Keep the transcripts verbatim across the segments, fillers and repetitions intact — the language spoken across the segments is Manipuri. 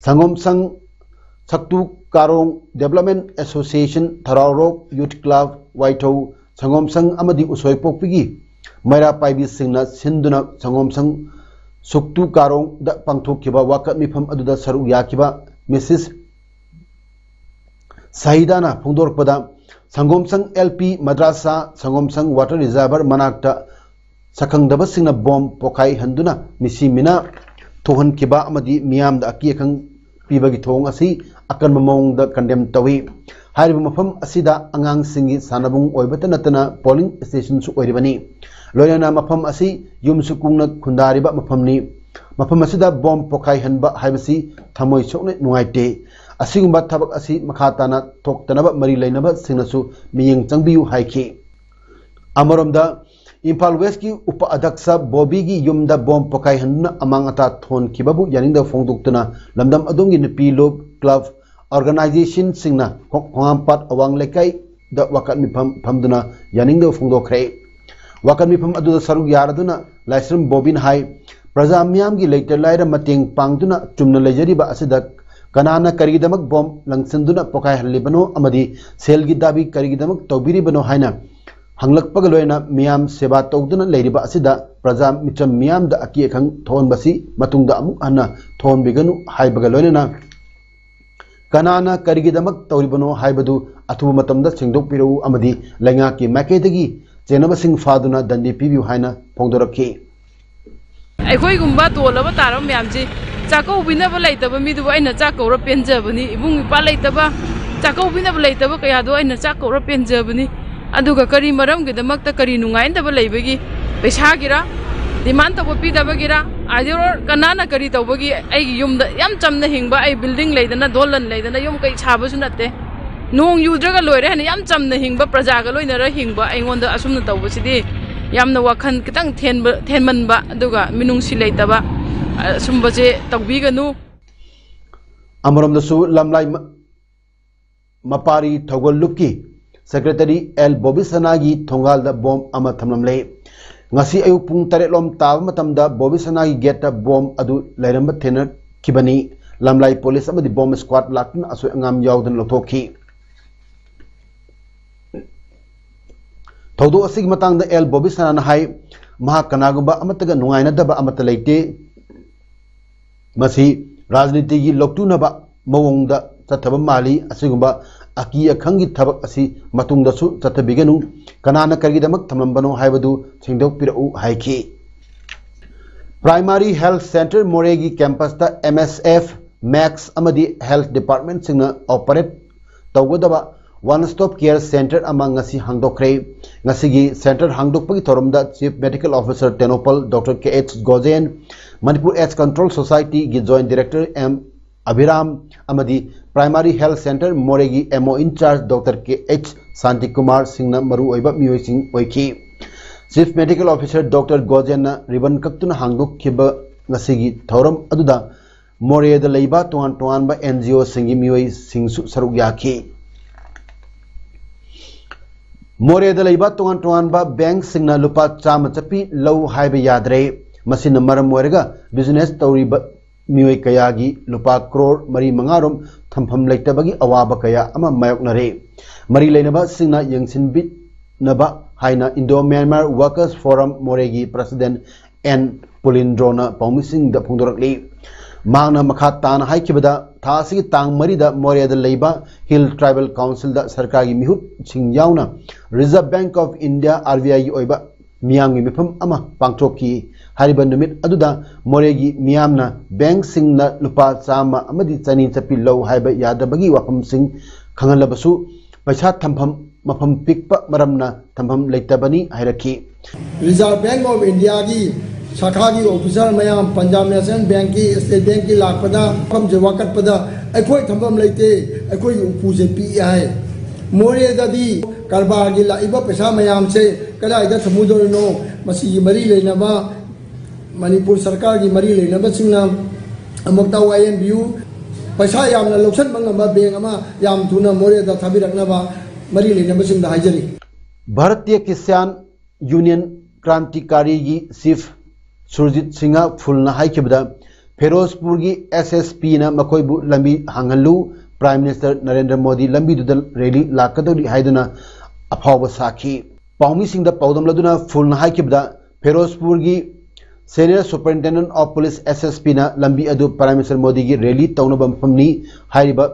ꯁꯪꯒꯣꯝꯁꯪ ꯁꯛꯇꯨ ꯀꯥꯔꯣꯡ ꯗꯦꯕꯂꯞꯃꯦꯟ ꯑꯦꯁꯣꯁꯤꯌꯦꯁꯟ, ꯊꯔꯥꯎꯔꯣꯛ ꯌꯨꯠ ꯀ꯭ꯂꯕ, ꯋꯥꯏꯊꯧ ꯁꯪꯒꯣꯝꯁꯪ ꯑꯃꯗꯤ ꯎꯁꯣꯏꯄꯣꯛꯄꯤꯒꯤ ꯃꯩꯔꯥ ꯄꯥꯏꯕꯤꯁꯤꯡꯅ ꯁꯤꯟꯗꯨꯅ ꯁꯪꯒꯣꯝꯁꯪ ꯁꯨꯛꯇꯨ ꯀꯥꯔꯣꯡꯗ ꯄꯥꯡꯊꯣꯛꯈꯤꯕ ꯋꯥꯀꯠ ꯃꯤꯐꯝ ꯑꯗꯨꯗ ꯁꯔꯨꯛ ꯌꯥꯈꯤꯕ ꯃꯤꯁꯤꯁ ꯁꯍꯤꯗꯥꯅ ꯐꯣꯡꯗꯣꯔꯛꯄꯗ, ꯁꯪꯒꯣꯝꯁꯪ ꯑꯦꯜ ꯄꯤ ꯃꯗ꯭ꯔꯥꯁꯥ, ꯁꯪꯒꯣꯝꯁꯪ ꯋꯥꯇꯔ ꯔꯤꯖꯔꯚꯔ ꯃꯅꯥꯛꯇ ꯁꯛꯈꯪꯗꯕꯁꯤꯡꯅ ꯕꯣꯝ ꯄꯣꯈꯥꯏꯍꯟꯗꯨꯅ ꯃꯤꯁꯤ ꯃꯤꯅꯥ ꯊꯣꯛꯍꯟꯈꯤꯕ ꯑꯃꯗꯤ ꯃꯤꯌꯥꯝꯗ ꯑꯀꯤ ꯑꯈꯪ ꯄꯤꯕꯒꯤ ꯊꯧꯑꯣꯡ ꯑꯁꯤ ꯑꯀꯟꯕ ꯃꯑꯣꯡꯗ ꯀꯟꯗꯦꯝ ꯇꯧꯏ꯫ ꯍꯥꯏꯔꯤꯕ ꯃꯐꯝ ꯑꯁꯤꯗ ꯑꯉꯥꯡꯁꯤꯡꯒꯤ ꯁꯥꯟꯅꯕꯨꯡ ꯑꯣꯏꯕꯇ ꯅꯠꯇꯅ ꯄꯣꯂꯤꯡ ꯁ꯭ꯇꯦꯁꯟꯁꯨ ꯑꯣꯏꯔꯤꯕꯅꯤ꯫ ꯂꯣꯏꯅꯅ ꯃꯐꯝ ꯑꯁꯤ ꯌꯨꯝꯁꯨ ꯀꯨꯡꯅ ꯈꯨꯟꯗꯥꯔꯤꯕ ꯃꯐꯝꯅꯤ꯫ ꯃꯐꯝ ꯑꯁꯤꯗ ꯕꯣꯝ ꯄꯣꯈꯥꯏꯍꯟꯕ ꯍꯥꯏꯕꯁꯤ ꯊꯃꯣꯏ ꯁꯣꯛꯅ ꯅꯨꯡꯉꯥꯏꯇꯦ꯫ ꯑꯁꯤꯒꯨꯝꯕ ꯊꯕꯛ ꯑꯁꯤ ꯃꯈꯥ ꯇꯥꯅ ꯊꯣꯛꯇꯅꯕ ꯃꯔꯤ ꯂꯩꯅꯕꯁꯤꯡꯅꯁꯨ ꯃꯤꯠꯌꯦꯡ ꯆꯪꯕꯤꯌꯨ ꯍꯥꯏꯈꯤ꯫ ꯑꯃꯔꯣꯝꯗ, ꯏꯝꯐꯥꯜ ꯋꯦꯁꯀꯤ ꯎꯄ ꯑꯙ꯭ꯌꯛꯁ ꯕꯣꯕꯤꯒꯤ ꯌꯨꯝꯗ ꯕꯣꯝ ꯄꯣꯈꯥꯏꯍꯟꯗꯨꯅ ꯑꯃꯥꯡ ꯑꯇꯥ ꯊꯣꯛꯍꯟꯈꯤꯕꯕꯨ ꯌꯥꯅꯤꯡꯗꯕ ꯐꯣꯡꯗꯣꯛꯇꯨꯅ ꯂꯝꯗꯝ ꯑꯗꯨꯒꯤ ꯅꯨꯄꯤ ꯂꯨꯞ ꯀ꯭ꯂꯕ ꯑꯣꯔꯒꯅꯥꯏꯖꯦꯁꯟꯁꯤꯡꯅ ꯈꯣ-, ꯈꯣꯡꯍꯥꯝꯄꯥꯠ ꯑꯋꯥꯡ ꯂꯩꯀꯥꯏꯗ ꯋꯥꯀꯠ ꯃꯤꯐꯝ ꯐꯝꯗꯨꯅ ꯌꯥꯅꯤꯡꯗꯕ ꯐꯣꯡꯗꯣꯛꯈ꯭ꯔꯦ꯫ ꯋꯥꯀꯠ ꯃꯤꯐꯝ ꯑꯗꯨꯗ ꯁꯔꯨꯛ ꯌꯥꯔꯗꯨꯅ ꯂꯥꯏꯁ꯭ꯔꯝ ꯕꯣꯕꯤꯅ ꯍꯥꯏ, ꯄ꯭ꯔꯖꯥ ꯃꯤꯌꯥꯝꯒꯤ ꯂꯩꯇ ꯂꯥꯏꯔ ꯃꯇꯦꯡ ꯄꯥꯡꯗꯨꯅ ꯆꯨꯝꯅ ꯂꯩꯖꯔꯤꯕ ꯑꯁꯤꯗ ꯀꯅꯥꯅ ꯀꯔꯤꯒꯤꯗꯃꯛ ꯕꯣꯝ ꯂꯪꯁꯤꯟꯗꯨꯅ ꯄꯣꯈꯥꯏꯍꯜꯂꯤꯕꯅꯣ ꯑꯃꯗꯤ ꯁꯦꯜꯒꯤ ꯗꯥꯕꯤ ꯀꯔꯤꯒꯤꯗꯃꯛ ꯇꯧꯕꯤꯔꯤꯕꯅꯣ ꯍꯥꯏꯅ ꯍꯪꯂꯛꯄꯒ ꯂꯣꯏꯅꯅ ꯃꯤꯌꯥꯝ ꯁꯦꯕꯥ ꯇꯧꯗꯨꯅ ꯂꯩꯔꯤꯕ ꯑꯁꯤꯗ ꯄ꯭ꯔꯖꯥ ꯃꯤꯆꯝ ꯃꯤꯌꯥꯝꯗ ꯑꯀꯤ ꯑꯈꯪ ꯊꯣꯛꯍꯟꯕꯁꯤ ꯃꯇꯨꯡꯗ ꯑꯃꯨꯛ ꯍꯟꯅ ꯊꯣꯛꯍꯟꯕꯤꯒꯅꯨ ꯍꯥꯏꯕꯒ ꯂꯣꯏꯅꯅ ꯀꯅꯥꯅ ꯀꯔꯤꯒꯤꯗꯃꯛ ꯇꯧꯔꯤꯕꯅꯣ ꯍꯥꯏꯕꯗꯨ ꯑꯊꯨꯕ ꯃꯇꯝꯗ ꯁꯦꯡꯗꯣꯛꯄꯤꯔꯛꯎ ꯑꯃꯗꯤ ꯂꯩꯉꯥꯛꯀꯤ ꯃꯥꯏꯀꯩꯗꯒꯤ ꯆꯦꯟꯅꯕꯁꯤꯡ ꯐꯥꯗꯨꯅ ꯗꯟꯗꯤ ꯄꯤꯕꯤꯌꯨ ꯍꯥꯏꯅ ꯐꯣꯡꯗꯣꯔꯛꯈꯤ꯫ ꯑꯩꯈꯣꯏꯒꯨꯝꯕ ꯇꯣꯜꯂꯕ ꯇꯥꯔꯕ ꯃꯌꯥꯝꯁꯤ ꯆꯥꯛꯀꯧꯕꯤꯅꯕ ꯂꯩꯇꯕ ꯃꯤꯗꯨꯕꯨ ꯑꯩꯅ ꯆꯥꯛ ꯀꯧꯔ ꯄꯦꯟꯖꯕꯅꯤ꯫ ꯏꯕꯨꯡ ꯏꯄ꯭ꯋꯥ ꯂꯩꯇꯕ, ꯆꯥꯛꯀꯧꯕꯤꯅꯕ ꯂꯩꯇꯕ ꯀꯌꯥꯗꯣ ꯑꯩꯅ ꯆꯥꯛ ꯀꯧꯔ ꯄꯦꯟꯖꯕꯅꯤ꯫ ꯑꯗꯨꯒ ꯀꯔꯤ ꯃꯔꯝꯒꯤꯗꯃꯛꯇ, ꯀꯔꯤ ꯅꯨꯡꯉꯥꯏꯅꯗꯕ ꯂꯩꯕꯒꯤ, ꯄꯩꯁꯥꯒꯤꯔ, ꯗꯤꯃꯥꯟ ꯇꯧꯕ ꯄꯤꯗꯕꯒꯤꯔ, ꯑꯥꯏꯗꯣꯔ ꯀꯅꯥꯅ ꯀꯔꯤ ꯇꯧꯕꯒꯤ? ꯑꯩꯒꯤ ꯌꯨꯝꯗ ꯌꯥꯝ ꯆꯝꯅ ꯍꯤꯡꯕ, ꯑꯩ ꯕꯤꯜꯗꯤꯡ ꯂꯩꯗꯅ, ꯗꯣꯂꯟ ꯂꯩꯗꯅ, ꯌꯨꯝ ꯀꯩ ꯁꯥꯕꯁꯨ ꯅꯠꯇꯦ꯫ ꯅꯣꯡ ꯌꯨꯗ꯭ꯔꯒ ꯂꯣꯏꯔꯦ ꯍꯥꯏꯅ ꯌꯥꯝ ꯆꯝꯅ ꯍꯤꯡꯕ, ꯄ꯭ꯔꯖꯥꯒ ꯂꯣꯏꯅꯔ ꯍꯤꯡꯕ ꯑꯩꯉꯣꯟꯗ ꯑꯁꯨꯝꯅ ꯇꯧꯕꯁꯤꯗꯤ ꯌꯥꯝꯅ ꯋꯥꯈꯜ ꯈꯤꯇꯪ ꯊꯦꯟꯕ, ꯊꯦꯟꯃꯟꯕ, ꯑꯗꯨꯒ ꯃꯤꯅꯨꯡꯁꯤ ꯂꯩꯇꯕ, ꯑꯁꯨꯝꯕꯁꯦ ꯇꯧꯕꯤꯒꯅꯨ꯫ ꯑꯃꯔꯣꯝꯗꯁꯨ ꯂꯝꯂꯥꯏ ꯃ-, ꯃꯄꯥꯔꯤ ꯊꯧꯒꯜ ꯂꯨꯞꯀꯤ ꯁꯦꯀ꯭ꯔꯦꯇꯔꯤ ꯑꯦꯜ ꯕꯣꯕꯤꯁꯅꯥꯒꯤ ꯊꯣꯡꯒꯥꯜꯗ ꯕꯣꯝ ꯑꯃ ꯊꯝꯂꯝꯂꯦ꯫ ꯉꯁꯤ ꯑꯌꯨꯛ ꯄꯨꯡ ꯇꯔꯦꯠ ꯂꯣꯝ ꯇꯥꯕ ꯃꯇꯝꯗ ꯕꯣꯕꯤꯁꯅꯥꯒꯤ ꯒꯦꯠꯇ ꯕꯣꯝ ꯑꯗꯨ ꯂꯩꯔꯝꯕ ꯊꯦꯡꯅꯈꯤꯕꯅꯤ꯫ ꯂꯝꯂꯥꯏ ꯄꯨꯂꯤꯁ ꯑꯃꯗꯤ ꯕꯣꯝ ꯁ꯭ꯀ꯭ꯋꯥꯗ ꯂꯥꯛꯇꯨꯅ ꯑꯁꯣꯏ ꯑꯉꯥꯝ ꯌꯥꯎꯗꯅ ꯂꯧꯊꯣꯛꯈꯤ꯫ ꯊꯧꯗꯣꯛ ꯑꯁꯤꯒꯤ ꯃꯇꯥꯡꯗ ꯑꯦꯜ ꯕꯣꯕꯤꯁꯅꯥꯅ ꯍꯥꯏ, ꯃꯍꯥꯛ ꯀꯅꯥꯒꯨꯝꯕ ꯑꯃꯠꯇꯒ ꯅꯨꯡꯉꯥꯏꯅꯗꯕ ꯑꯃꯠꯇ ꯂꯩꯇꯦ꯫ ꯃꯁꯤ ꯔꯥꯖꯅꯤꯇꯤꯒꯤ ꯂꯧꯇꯨꯅꯕ ꯃꯑꯣꯡꯗ ꯆꯠꯊꯕ ꯃꯥꯜꯂꯤ꯫ ꯑꯁꯤꯒꯨꯝꯕ ꯑꯀꯤ ꯑꯈꯪꯒꯤ ꯊꯕꯛ ꯑꯁꯤ ꯃꯇꯨꯡꯗꯁꯨ ꯆꯠꯊꯕꯤꯒꯅꯨ꯫ ꯀꯅꯥꯅ ꯀꯔꯤꯒꯤꯗꯃꯛ ꯊꯝꯂꯝꯕꯅꯣ ꯍꯥꯏꯕꯗꯨ ꯁꯦꯡꯗꯣꯛꯄꯤꯔꯛꯎ ꯍꯥꯏꯈꯤ꯫ ꯄ꯭ꯔꯥꯏꯃꯥꯔꯤ ꯍꯦꯜꯊ ꯁꯦꯟꯇꯔ ꯃꯣꯔꯦꯒꯤ ꯀꯦꯝꯄꯁꯇ ꯑꯦꯝ ꯑꯦꯁ ꯑꯦꯐ, ꯃꯦꯛꯁ ꯑꯃꯗꯤ ꯍꯦꯜꯊ ꯗꯤꯄꯥꯔꯠꯃꯦꯟꯠꯁꯤꯡꯅ ꯑꯣꯄꯔꯦꯠ ꯇꯧꯒꯗꯕ ꯋꯥꯟ ꯁ꯭ꯇꯣꯞ ꯀꯦꯌꯔ ꯁꯦꯟꯇꯔ ꯑꯃ ꯉꯁꯤ ꯍꯥꯡꯗꯣꯛꯈ꯭ꯔꯦ꯫ ꯉꯁꯤꯒꯤ ꯁꯦꯟꯇꯔ ꯍꯥꯡꯗꯣꯛꯄꯒꯤ ꯊꯧꯔꯝꯗ chief medical officer Tengnoupal doctor K H Gojen, Manipur AIDS control ꯁꯣꯁꯥꯏꯇꯤꯒꯤ ꯖꯣꯏꯟꯠ ꯗꯤꯔꯦꯛꯇꯔ ꯑꯦꯝ ꯑꯚꯤꯔꯥꯝ ꯑꯃꯗꯤ ꯄ꯭ꯔꯥꯏꯃꯥꯔꯤ ꯍꯦꯜꯊ ꯁꯦꯟꯇꯔ ꯃꯣꯔꯦꯒꯤ M O incharge doctor K H Shantikumar ꯁꯤꯡꯅ ꯃꯔꯨꯑꯣꯏꯕ ꯃꯤꯑꯣꯏꯁꯤꯡ ꯑꯣꯏꯈꯤ꯫ ꯆꯤꯐ ꯃꯦꯗꯤꯀꯦꯜ ꯑꯣꯐꯤꯁꯔ ꯗꯣꯛꯇꯔ ꯒꯣꯖꯦꯟꯅ ꯔꯤꯕꯟ ꯀꯛꯇꯨꯅ ꯍꯥꯡꯗꯣꯛꯈꯤꯕ ꯉꯁꯤꯒꯤ ꯊꯧꯔꯝ ꯑꯗꯨꯗ ꯃꯣꯔꯦꯗ ꯂꯩꯕ ꯇꯣꯉꯥꯟ ꯇꯣꯉꯥꯟꯕ ꯑꯦꯟ ꯖꯤ ꯑꯣꯁꯤꯡꯒꯤ ꯃꯤꯑꯣꯏꯁꯤꯡꯁꯨ ꯁꯔꯨꯛ ꯌꯥꯈꯤ꯫ ꯃꯣꯔꯦꯗ ꯂꯩꯕ ꯇꯣꯉꯥꯟ ꯇꯣꯉꯥꯟꯕ ꯕꯦꯡꯛꯁꯤꯡꯅ ꯂꯨꯄꯥ ꯆꯥꯝꯃ ꯆꯠꯄꯤ ꯂꯧ ꯍꯥꯏꯕ ꯌꯥꯗ꯭ꯔꯦ꯫ ꯃꯁꯤꯅ ꯃꯔꯝ ꯑꯣꯏꯔꯒ ꯕꯤꯖꯤꯅꯦꯁ ꯇꯧꯔꯤꯕ ꯃꯤꯑꯣꯏ ꯀꯌꯥꯒꯤ ꯂꯨꯄꯥ ꯀ꯭ꯔꯣꯔ ꯃꯔꯤ ꯃꯉꯥꯔꯣꯝ ꯊꯝꯐꯝ ꯂꯩꯇꯕꯒꯤ ꯑꯋꯥꯕ ꯀꯌꯥ ꯑꯃ ꯃꯥꯌꯣꯛꯅꯔꯦ꯫ ꯃꯔꯤ ꯂꯩꯅꯕꯁꯤꯡꯅ ꯌꯦꯡꯁꯤꯟꯕꯤꯅꯕ ꯍꯥꯏꯅ ꯏꯟꯗꯣ ꯃ꯭ꯌꯥꯟꯃꯥꯔ ꯋꯥꯔꯀꯔꯁ ꯐꯣꯔꯝ ꯃꯣꯔꯦꯒꯤ ꯄ꯭ꯔꯁꯤꯗꯦꯟꯠ ꯑꯦꯟ ꯄꯨꯂꯤꯟꯗ꯭ꯔꯣꯅ ꯄꯥꯎꯃꯤꯁꯤꯡꯗ ꯐꯣꯡꯗꯣꯔꯛꯂꯤ꯫ ꯃꯍꯥꯛꯅ ꯃꯈꯥ ꯇꯥꯅ ꯍꯥꯏꯈꯤꯕꯗ, ꯊꯥ ꯑꯁꯤꯒꯤ ꯇꯥꯡ ꯃꯔꯤꯗ ꯃꯣꯔꯦꯗ ꯂꯩꯕ ꯍꯤꯜ ꯇ꯭ꯔꯥꯏꯕꯦꯜ ꯀꯥꯎꯟꯁꯤꯜꯗ ꯁꯔꯀꯥꯔꯒꯤ ꯃꯤꯍꯨꯠꯁꯤꯡ ꯌꯥꯎꯅ reserve bank of India, R B ꯑꯥꯏꯒꯤ ꯑꯣꯏꯕ ꯃꯤꯌꯥꯝꯒꯤ ꯃꯤꯐꯝ ꯑꯃ ꯄꯥꯡꯊꯣꯛꯈꯤ꯫ ꯍꯥꯏꯔꯤꯕ ꯅꯨꯃꯤꯠ ꯑꯗꯨꯗ ꯃꯣꯔꯦꯒꯤ ꯃꯤꯌꯥꯝꯅ ꯕꯦꯡꯛꯁꯤꯡꯅ ꯂꯨꯄꯥ ꯆꯥꯝꯃ ꯑꯃꯗꯤ ꯆꯅꯤ ꯆꯠꯄꯤ ꯂꯧ ꯍꯥꯏꯕ ꯌꯥꯗꯕꯒꯤ ꯋꯥꯐꯝꯁꯤꯡ ꯈꯪꯍꯜꯂꯕꯁꯨ, ꯄꯩꯁꯥ ꯊꯝꯐꯝ ꯃꯐꯝ ꯄꯤꯛꯄ ꯃꯔꯝꯅ ꯊꯝꯐꯝ ꯂꯩꯇꯕꯅꯤ ꯍꯥꯏꯔꯛꯈꯤ꯫ ꯔꯤꯖꯔꯚ ꯕꯦꯡꯛ ꯑꯣꯐ ꯏꯟꯗꯤꯌꯥꯒꯤ ꯁꯥꯈꯥꯒꯤ ꯑꯣꯐꯤꯁꯥꯔ ꯃꯌꯥꯝ, ꯄꯟꯖꯥꯕ ꯅꯦꯁꯅꯦꯜ ꯕꯦꯡꯛꯀꯤ, ꯁ꯭ꯇꯦꯠ ꯕꯦꯡꯛꯀꯤ ꯂꯥꯛꯄꯗ ꯃꯐꯝꯁꯦ ꯋꯥꯀꯠꯄꯗ ꯑꯩꯈꯣꯏ ꯊꯝꯐꯝ ꯂꯩꯇꯦ, ꯑꯩꯈꯣꯏꯒꯤ ꯎꯄꯨꯁꯦ ꯄꯤꯛꯑꯦ ꯍꯥꯏ꯫ ꯃꯣꯔꯦꯗꯗꯤ ꯀꯔꯕꯥꯔꯒꯤ ꯂꯥꯛꯏꯕ ꯄꯩꯁꯥ ꯃꯌꯥꯝꯁꯦ ꯀꯗꯥꯏꯗ ꯊꯝꯃꯨꯗꯣꯔꯤꯅꯣ? ꯃꯁꯤꯒꯤ ꯃꯔꯤ ꯂꯩꯅꯕ ꯃꯅꯤꯄꯨꯔ ꯁꯔꯀꯥꯔꯒꯤ ꯃꯔꯤ ꯂꯩꯅꯕꯁꯤꯡꯅ ꯑꯃꯨꯛꯇ ꯋꯥꯌꯦꯟꯕꯤꯌꯨ꯫ ꯄꯩꯁꯥ ꯌꯥꯝꯅ ꯂꯧꯁꯤꯟꯕ ꯉꯝꯕ ꯕꯦꯡꯛ ꯑꯃ ꯌꯥꯝ ꯊꯨꯅ ꯃꯣꯔꯦꯗ ꯊꯥꯕꯤꯔꯛꯅꯕ ꯃꯔꯤ ꯂꯩꯅꯕꯁꯤꯡꯗ ꯍꯥꯏꯖꯔꯤ꯫ ꯚꯥꯔꯇꯤꯌ ꯀꯤꯁꯥꯟ ꯌꯨꯅꯤꯌꯟ ꯀ꯭ꯔꯥꯟꯇꯤꯀꯥꯔꯤꯒꯤ ꯆꯤꯐ ꯁꯨꯔꯖꯤꯠ ꯁꯤꯡꯍ ꯐꯨꯜꯅ ꯍꯥꯏꯈꯤꯕꯗ, ꯐꯤꯔꯣꯖꯄꯨꯔꯒꯤ S S P ꯅ ꯃꯈꯣꯏꯕꯨ ꯂꯝꯕꯤ ꯍꯥꯡꯍꯜꯂꯨ, Prime Minister Narendra Modi ꯂꯝꯕꯤꯗꯨꯗ rally ꯂꯥꯛꯀꯗꯧꯔꯤ ꯍꯥꯏꯗꯨꯅ ꯑꯐꯥꯎꯕ ꯁꯥꯈꯤ꯫ ꯄꯥꯎꯃꯤꯁꯤꯡꯗ ꯄꯥꯎꯗꯝꯂꯗꯨꯅ ꯐꯨꯜꯅ ꯍꯥꯏꯈꯤꯕꯗ, ꯐꯤꯔꯣꯖꯄꯨꯔꯒꯤ Senior Superintendent of Police, S S P ꯅ ꯂꯝꯕꯤ ꯑꯗꯨ Prime Minister ꯃꯣꯗꯤꯒꯤ rally ꯇꯧꯅꯕ ꯃꯐꯝꯅꯤ ꯍꯥꯏꯔꯤꯕ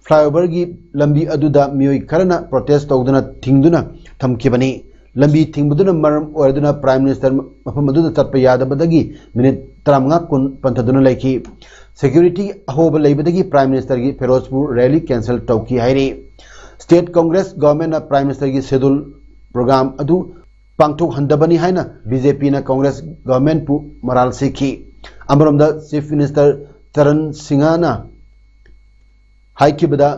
flyover ꯒꯤ ꯂꯝꯕꯤ ꯑꯗꯨꯗ ꯃꯤꯑꯣꯏ ꯈꯔꯅ protest ꯇꯧꯗꯨꯅ ꯊꯤꯡꯗꯨꯅ ꯊꯝꯈꯤꯕꯅꯤ꯫ ꯂꯝꯕꯤ ꯊꯤꯡꯕꯗꯨꯅ ꯃꯔꯝ ꯑꯣꯏꯔꯗꯨꯅ Prime Minister ꯃꯐꯝ ꯑꯗꯨꯗ ꯆꯠꯄ ꯌꯥꯗꯕꯗꯒꯤ ꯃꯤꯅꯤꯠ ꯇꯔꯥꯃꯉꯥ ꯀꯨꯟ ꯄꯟꯊꯗꯨꯅ ꯂꯩꯈꯤ꯫ Security ꯑꯍꯣꯕ ꯂꯩꯕꯗꯒꯤ Prime Minister ꯒꯤ ꯐꯤꯔꯣꯖꯄꯨꯔ rally cancel ꯇꯧꯈꯤ ꯍꯥꯏꯔꯤ꯫ State Congress Government ꯅ Prime Minister ꯒꯤ schedule program ꯑꯗꯨ ꯄꯥꯡꯊꯣꯛꯍꯟꯗꯕꯅꯤ ꯍꯥꯏꯅ B J P ꯅ Congress Government ꯄꯨ ꯃꯔꯥꯜ ꯁꯤꯈꯤ꯫ ꯑꯃꯔꯣꯝꯗ Chief Minister ꯆꯔꯟ ꯁꯤꯡꯍꯅ ꯍꯥꯏꯈꯤꯕꯗ,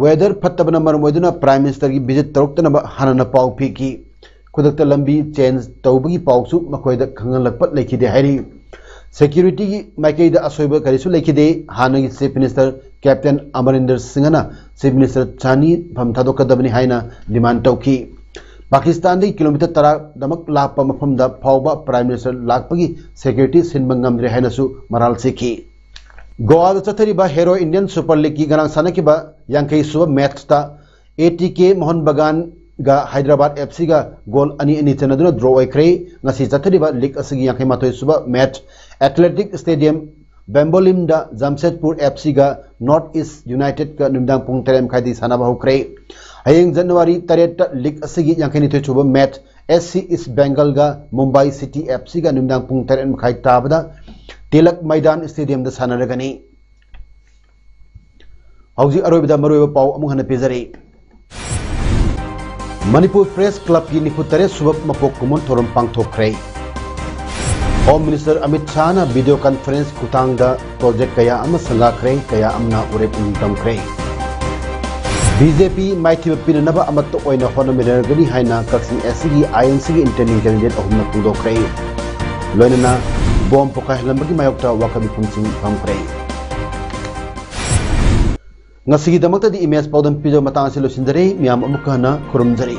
weather ꯐꯠꯇꯕꯅ ꯃꯔꯝ ꯑꯣꯏꯗꯨꯅ Prime Minister ꯒꯤ visit ꯇꯧꯔꯛꯇꯅꯕ ꯍꯥꯟꯅꯅ ꯄꯥꯎ ꯄꯤꯈꯤ꯫ ꯈꯨꯗꯛꯇ ꯂꯝꯕꯤ change ꯇꯧꯕꯒꯤ ꯄꯥꯎꯁꯨ ꯃꯈꯣꯏꯗ ꯈꯪꯍꯜꯂꯛꯄ ꯂꯩꯈꯤꯗꯦ ꯍꯥꯏꯔꯤ꯫ Security ꯒꯤ ꯃꯥꯏꯀꯩꯗ ꯑꯁꯣꯏꯕ ꯀꯔꯤꯁꯨ ꯂꯩꯈꯤꯗꯦ꯫ ꯍꯥꯟꯅꯒꯤ Chief Minister Captain ꯑꯃꯔꯤꯟꯗꯔ ꯁꯤꯡꯍꯅ Chief Minister ꯁꯥꯍꯅꯤ ꯐꯝ ꯊꯥꯗꯣꯛꯀꯗꯕꯅꯤ ꯍꯥꯏꯅ demand ꯇꯧꯈꯤ꯫ ꯄꯥꯀꯤꯁꯇꯥꯟꯗꯒꯤ kilometre ꯇꯔꯥꯗꯃꯛ ꯂꯥꯞꯄ ꯃꯐꯝꯗ ꯐꯥꯎꯕ Prime Minister ꯂꯥꯛꯄꯒꯤ security ꯁꯤꯟꯕ ꯉꯝꯗ꯭ꯔꯦ ꯍꯥꯏꯅꯁꯨ ꯃꯔꯥꯜ ꯁꯤꯈꯤ꯫ ꯒꯣꯋꯥꯗ ꯆꯠꯊꯔꯤꯕ Hero Indian Super League ꯀꯤ ꯉꯔꯥꯡ ꯁꯥꯟꯅꯈꯤꯕ ꯌꯥꯡꯈꯩ ꯁꯨꯕ match ꯇ A T K Mohan ꯕꯒꯥꯟꯒ Hyderabad F C ꯒ goal ꯑꯅꯤ ꯑꯅꯤ ꯆꯟꯅꯗꯨꯅ draw ꯑꯣꯏꯈ꯭ꯔꯦ꯫ ꯉꯁꯤ ꯆꯠꯊꯔꯤꯕ league ꯑꯁꯤꯒꯤ ꯌꯥꯡꯈꯩ ꯃꯥꯊꯣꯏ ꯁꯨꯕ match Athletic Stadium ꯕꯦꯝꯕꯣꯂꯤꯝꯗ Jamshedpur F C ꯒ North East United ꯀ ꯅꯨꯃꯤꯗꯥꯡ ꯄꯨꯡ ꯇꯔꯦꯠ ꯃꯈꯥꯏꯗꯒꯤ ꯁꯥꯟꯅꯕ ꯍꯧꯈ꯭ꯔꯦ꯫ ꯍꯌꯦꯡ January ꯇꯔꯦꯠꯇ league ꯑꯁꯤꯒꯤ ꯌꯥꯡꯈꯩ ꯅꯤꯊꯣꯏ ꯁꯨꯕ match S C East Bengal ꯒ Mumbai City F C ꯒ ꯅꯨꯃꯤꯗꯥꯡ ꯄꯨꯡ ꯇꯔꯦꯠ ꯃꯈꯥꯏ ꯇꯥꯕꯗ ꯇꯤꯂꯛ ꯃꯩꯗꯥꯟ stadium ꯗ ꯁꯥꯟꯅꯔꯒꯅꯤ꯫ ꯍꯧꯖꯤꯛ ꯑꯔꯣꯏꯕꯗ ꯃꯔꯨꯑꯣꯏꯕ ꯄꯥꯎ ꯑꯃꯨꯛ ꯍꯟꯅ ꯄꯤꯖꯔꯤ꯫ ꯃꯅꯤꯄꯨꯔ Press Club ꯀꯤ ꯅꯤꯐꯨ ꯇꯔꯦꯠ ꯁꯨꯕ ꯃꯄꯣꯛ ꯀꯨꯝꯑꯣꯟ ꯊꯧꯔꯝ ꯄꯥꯡꯊꯣꯛꯈ꯭ꯔꯦ꯫ Home Minister Amit ꯁꯥꯍꯅ video conference ꯈꯨꯊꯥꯡꯗ project ꯀꯌꯥ ꯑꯃ ꯁꯪꯒꯥꯈ꯭ꯔꯦ, ꯀꯌꯥ ꯑꯃꯅ ꯎꯔꯦꯞ ꯎꯅꯤꯡ ꯇꯝꯈ꯭ꯔꯦ꯫ B J P ꯃꯥꯏꯊꯤꯕ ꯄꯤꯅꯅꯕ ꯑꯃꯠꯇ ꯑꯣꯏꯅ ꯍꯣꯠꯅꯃꯤꯟꯅꯔꯒꯅꯤ ꯍꯥꯏꯅ ꯀꯛꯆꯤꯡ S C ꯒꯤ I N C ꯒꯤ intending candidate ꯑꯍꯨꯝꯅ ꯐꯣꯡꯗꯣꯛꯈ꯭ꯔꯦ꯫ ꯂꯣꯏꯅꯅ bomb ꯄꯣꯈꯥꯏꯍꯜꯂꯝꯕꯒꯤ ꯃꯥꯌꯣꯛꯇ ꯋꯥꯀꯠ ꯃꯤꯐꯝꯁꯤꯡ ꯐꯝꯈ꯭ꯔꯦ꯫ ꯉꯁꯤꯒꯤꯗꯃꯛꯇꯗꯤ ꯏꯃꯦꯖ ꯄꯥꯎꯗꯝ ꯄꯤꯖꯕ ꯃꯇꯥꯡ ꯑꯁꯤ ꯂꯣꯏꯁꯤꯟꯖꯔꯦ꯫ ꯃꯤꯌꯥꯝ ꯑꯃꯨꯛꯀ ꯍꯟꯅ ꯈꯨꯔꯨꯝꯖꯔꯤ꯫